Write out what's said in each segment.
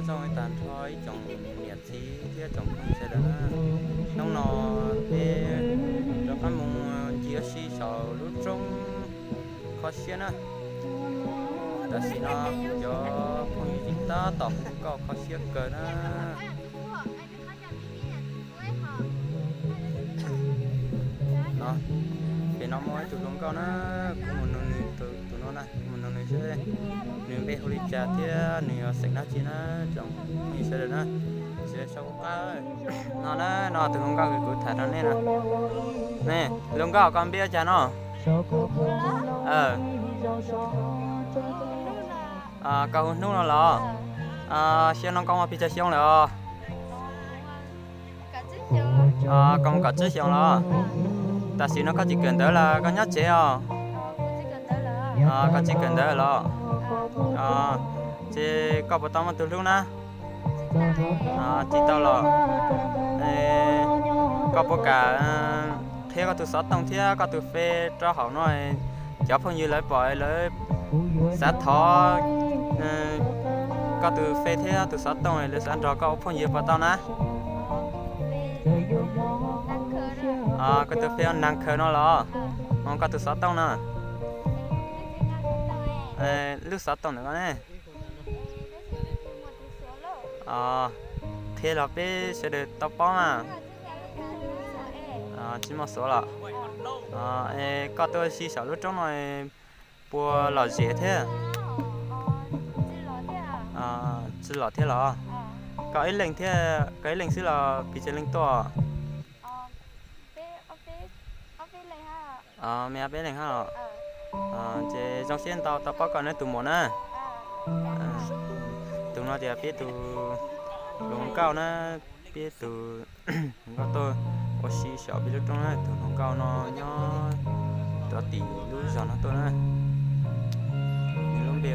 Nyob zoo tag nrho ib tsoom niam txiv thiab tsoom phooj ywg sawv daws na. Hnub no peb rov qab mus ncig ua si saum lub roob kho siab na. Tam sim no cov phooj ywg yeej tab tom hu nkauj kho siab kawg na. No, pem no muaj ib tug hluas nkauj na, kuv mus nug nws, tus no na, kuv mus nug nws seb nws npe hu li cas thiab nws yog xeem dab tsi na, tsoom phooj ywg sawv daws na. Sawv daws sau qab. No na, no tus hluas nkauj kuv tham rau nej na. Ne, hluas nkauj, koj npe ua cas no? Koj hu Hnub no los? Xyov no koj muaj pes tsawg xyoo lawm os? Koj muaj kaum tsib xyoos los? Tam sim no koj tsis kawm ntawv los koj nyob tsev os? Koj tsis kawm ntawv los? Ces koj puas tau muaj tus hlub na? Tsis tau los? Koj puas kam qhia koj tus xov tooj thiab koj tus Face rau hauv no, cov phooj ywg lawv pom lawv xav thov koj tus Face thiab tus xov tooj, lawv xav nrog koj ua phooj ywg puas tau na? Koj tus Face ua Nag Khaws no los? Koj tus xov tooj no? Lub xov tooj ntawm koj ne? Qhia los peb sawv daws tau paub na. Tsis muaj xuav los? Koj tuaj ua si saum lub roob no puas lom zem thiab? Tsis lom thiab los? Koj ib leeg thiab, koj ib leeg xwb los pes tsawg leej tuaj? Me peb leeg hab los? Ces zoo siab ntau tau paub koj neb tus muam na. Tus no tias peb tus hluas nkauj na, peb tus hluas nkauj tuaj ua si saum peb lub roob na, tus hluas nkauj no nyob rov tim lub zos no tuaj na. Nws lub npe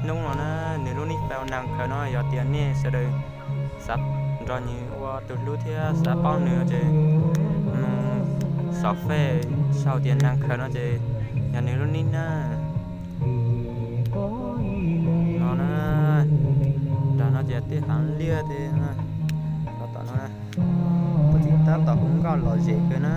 Hnub no na, nws lub nick Face Nag Khaws no, yog tias nej sawv daws xav nrog nws ua tus hlub thiab xav paub nws ces mus saum Face sau tias Nag Khaws no ces yog nws lub nick na. No na, nram no ces tej hav liaj tej no, tab tom hu nkauj lom zem kawg na.